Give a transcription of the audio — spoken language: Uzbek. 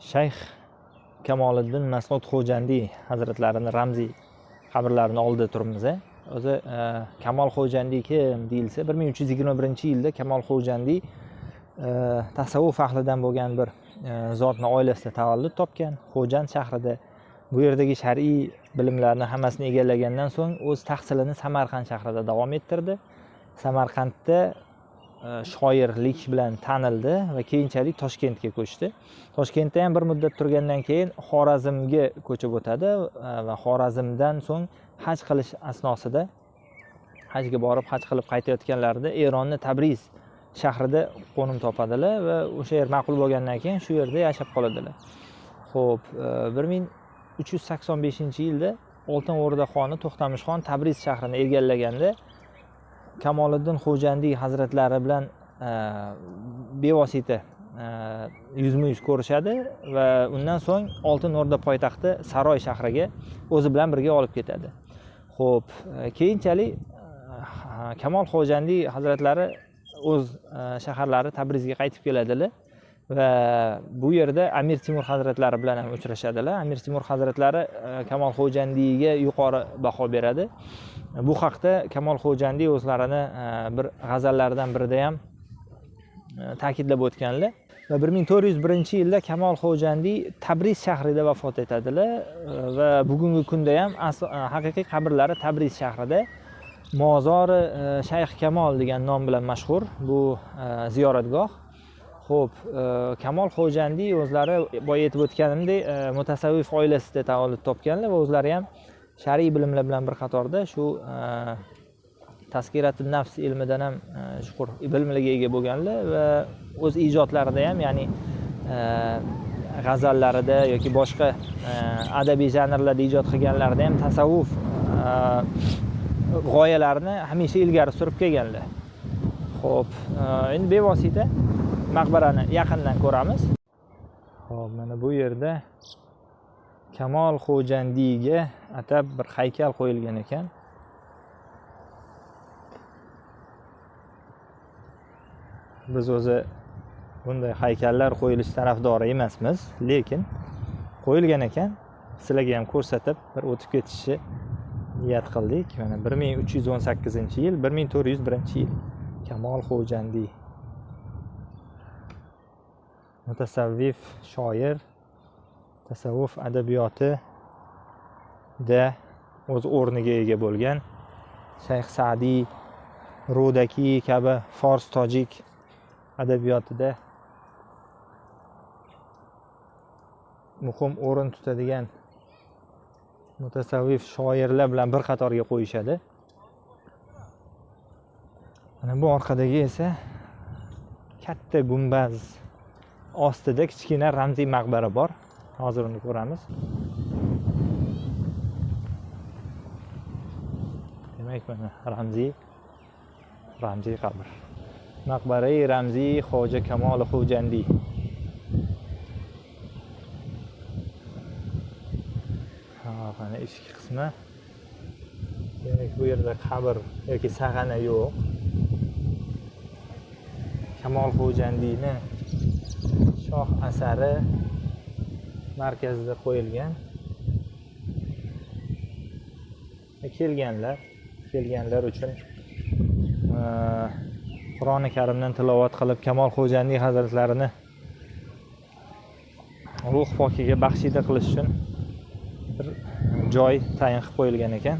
Shayx Kamoliddin Mas'ud Xo'jandiy hazratlarini ramziy qabrlarini oldida turibmiz. O'zi Kamol Xo'jandiy kim deyilsa, 1321-yilda Kamol Xo'jandiy tasavvuf ahlidan bo'lgan bir zotni oilasida tavallud topgan. Xo'jand shahrida bu yerdagi shar'iy bilimlarni hammasini egallagandan so'ng o'z tahsilini Samarqand shahrida davom ettirdi. Samarqandda shoirlik bilan tanildi va keyinchalik Toshkentga ko'chdi. Toshkentda ham bir muddat turgandan keyin Xorazmga ko'chib o'tadi va Xorazmdan so'ng haj qilish asnosida hajga borib haj qilib qaytayotganlarida Eronni Tabriz shahrida qo'nim topadilar va o'sha yer ma'qul bo'lgandan keyin shu yerda yashab qoladilar. Xo'p, 1385-yilda Oltin O'rda xoni To'xtamish xon Tabriz shahrini egallaganda Kamoliddin Xo'jandiy hazratlari bilan bevosita yuzma-yuz ko'rishadi va undan so'ng Oltin O'rda poytaxti Saroy shahriga o'zi bilan birga olib ketadi. Xo'p, keyinchalik Kamol Xo'jandiy hazratlari o'z shaharlari Tabrizga qaytib keladilar va bu yerda Amir Temur hazratlari bilan ham uchrashadilar. Amir Temur hazratlari Kamol Xo'jandiyga yuqori baho beradi. Bu haqda Kamol Xo'jandiy o'zlarini bir g'azallaridan birida ham ta'kidlab o'tganlar. Va 1401-yilda Kamol Xo'jandiy Tabriz shahrida vafot etadilar va bugungi kunda ham haqiqiy qabrlari Tabriz shahrida Mozori Shayx Kamol degan nom bilan mashhur bu ziyoratgoh. Xo'p, Kamol Xo'jandiy o'zlari boya aytib o'tganimdek mutasavvif oilasida tavallud topganlar va o'zlari ham shar'iy bilimlar bilan bir qatorda shu tazkiratun nafs ilmidan ham chuqur bilimlarga ega bo'lganlar va o'z ijodlarida ham, ya'ni g'azallarida yoki boshqa adabiy janrlarda ijod qilganlarida ham tasavvuf g'oyalarini hamisha ilgari surib kelganlar. Xo'p, endi bevosita maqbarani yaqindan ko'ramiz. Xo'p, mana bu yerda Kamol Xo'jandiyga atab bir haykal qo'yilgan ekan. Biz o'zi bunday haykallar qo'yilish tarafdori emasmiz, lekin qo'yilgan ekan, sizlarga ham ko'rsatib bir o'tib ketishni niyat qildik. Mana 1318-yil, 1401-yil Kamol Xo'jandiy mutasavvif shoir, tasavvuf adabiyotida o'z o'rniga ega bo'lgan Shayx Sa'diy, Rudakiy kabi fors tojik adabiyotida muhim o'rin tutadigan mutasavvif shoirlar bilan bir qatorga qo'yishadi. Mana bu orqadagi esa katta gumbaz ostida kichkina ramziy maqbara bor. Hozir uni ko'ramiz. Demak, mana ramziy qabr. Maqbarai ramziy Xo'ja Kamol Xo'jandiy. Ha, mana ichki qismi. Demak, bu yerda qabr yoki sag'ana yo'q. Kamol Xo'jandiyni shoh asari markazida qo'yilgan. Kelganlar uchun Qur'oni Karimdan tilovat qilib Kamol Xo'jandiy hazratlarini ruh pokiga baxshida qilish uchun bir joy tayin qilib qo'yilgan ekan.